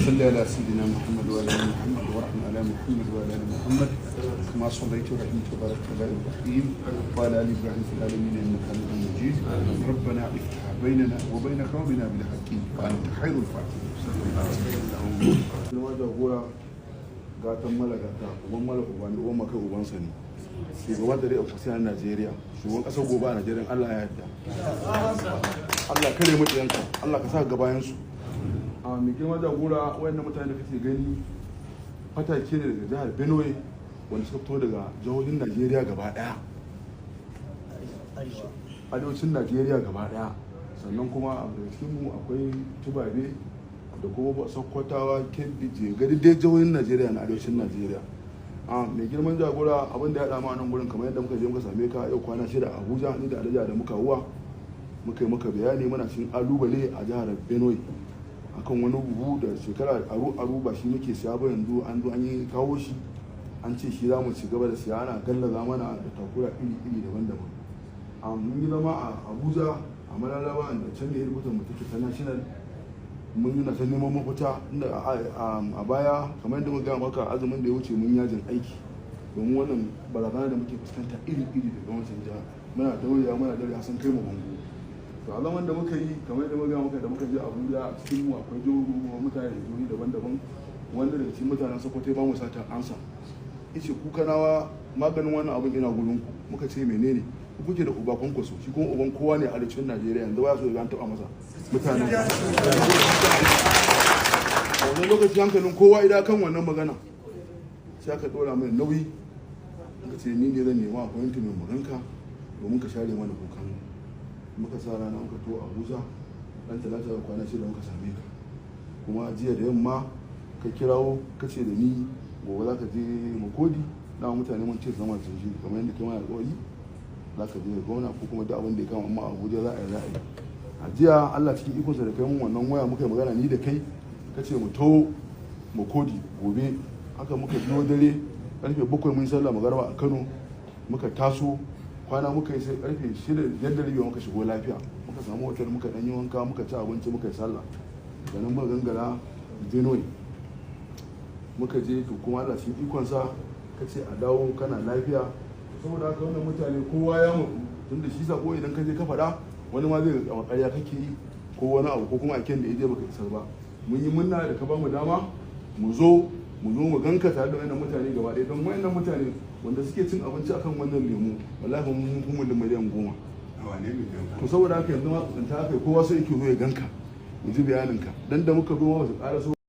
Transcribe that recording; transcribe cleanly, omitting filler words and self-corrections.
صل على سيدنا محمد وعلى ال محمد وارحم على محمد وعلى ال محمد كما صليت ورحمت وباركت على ابراهيم وعلى ال ابراهيم في العالمين انك حميد مجيد. ربنا افتح بيننا وبين قومنا بالحق وانت خير الفاتحين. Girma jagora, gatan malagata, uban mala uba ne, uban maka ubansa ne, shugaban dare a kusa na Najeriya, shugaban kasar gobe a Najeriya, Allah ya yarda. Allah kare maƙiyanka, Allah ka sa gabayan su. A mai girma jagora, wayannan mutane da kake gani fatake ne daga jihar Benue, wanda suka fito daga jihohin Najeriya gaba daya, arewacin Najeriya gaba daya. Sannan kuma a daga cikin mu akwai Tubabe da kuma Sokotawa, Kebbi, Jega, dai jihohin Najeriya na arewacin Najeriya. A mai girman jagora, abin da ya dama nan gurin, kamar yadda muka je muka same ka yau kwana 6 a Abuja, ni da Alhaji da muka huwa muka yi maka bayani, muna cikin alubale a jihar Benue akan wani buhu da shekara aru aru ba shi muke siya ba, yanzu an zo an yi kawo shi, an ce shi za mu ci gaba da siya, ana gallaza mana da takura iri iri daban-daban. A mun yi zama a Abuja, a Malalaba da can ne hedikwatar mu take ta national. Mun yi na ta neman mafita, inda a baya, kamar yadda muka gaya maka, azumin da ya wuce mun yajin aiki domin wannan barazana da muke fuskanta iri-iri daga wancan jiha. Muna daurewa, muna daurewa, sun kai mu bango. To, a zaman da muka yi, kamar yadda muka gaya maka, da muka je Abuja, a cikin mu akwai jihohi, mutane da jihohi daban-daban. Wanda daga cikin mutanen Sokoto ya ba mu sata ansa, yace ku Kanawa, maganin wannan abin ina gurin ku. Muka ce menene? Ku kuke da uba Kwankwaso, shi kuma uban kowa ne a arewacin Najeriya, yanzu ba so ya an taba masa mutanen. A wannan lokaci hankalin kowa idan kan wannan magana, sai aka dora mai nauyi, muka ce ni ne zan nema appointment maganka domin ka share mana kukan. Muka sa rana muka to Abuja dan Talata da kwana 6 muka same ka. Kuma jiya da yamma ka kirawo, ka ce da ni gobe za ka je Makurdi. Na mutane mun ce zama sun shi kamar yadda kai mana alƙawari, za ka je gwamna ko kuma duk abin da ya kama, amma Abuja za a yi, za a yi. A jiya, Allah cikin ikonsa, da kai mun wannan waya muka yi magana ni da kai, ka ce mu taho Makurdi gobe. Haka muka biyo dare, karfe 7 mun sallah magarba a Kano, muka taso, kwana muka yi, sai karfe 6:30 muka shigo lafiya. Muka samu hotel, muka dan yi wanka, muka ci abinci, muka yi sallah. Daga nan muka gangara Benue muka je. To, kuma Allah cikin ikonsa ka ce a dawo kana lafiya. Saboda haka wannan mutane kowa ya mutu, tunda shi sako idan ka je ka faɗa, wani ma zai ga ƙarya kake yi ko wani abu, ko kuma a da ya je baka isar ba. Mun yi munna da ka ba mu dama mu zo mu ganka tare da wayannan mutane gaba ɗaya, don wayannan mutane wanda suke cin abinci akan wannan lemu, wallahi mun fi miliyan 10. To, saboda haka yanzu ma tsinta aka yi, kowa sai yake zo ya ganka, ya ji bayaninka, dan da muka zo ma ba su ƙara so.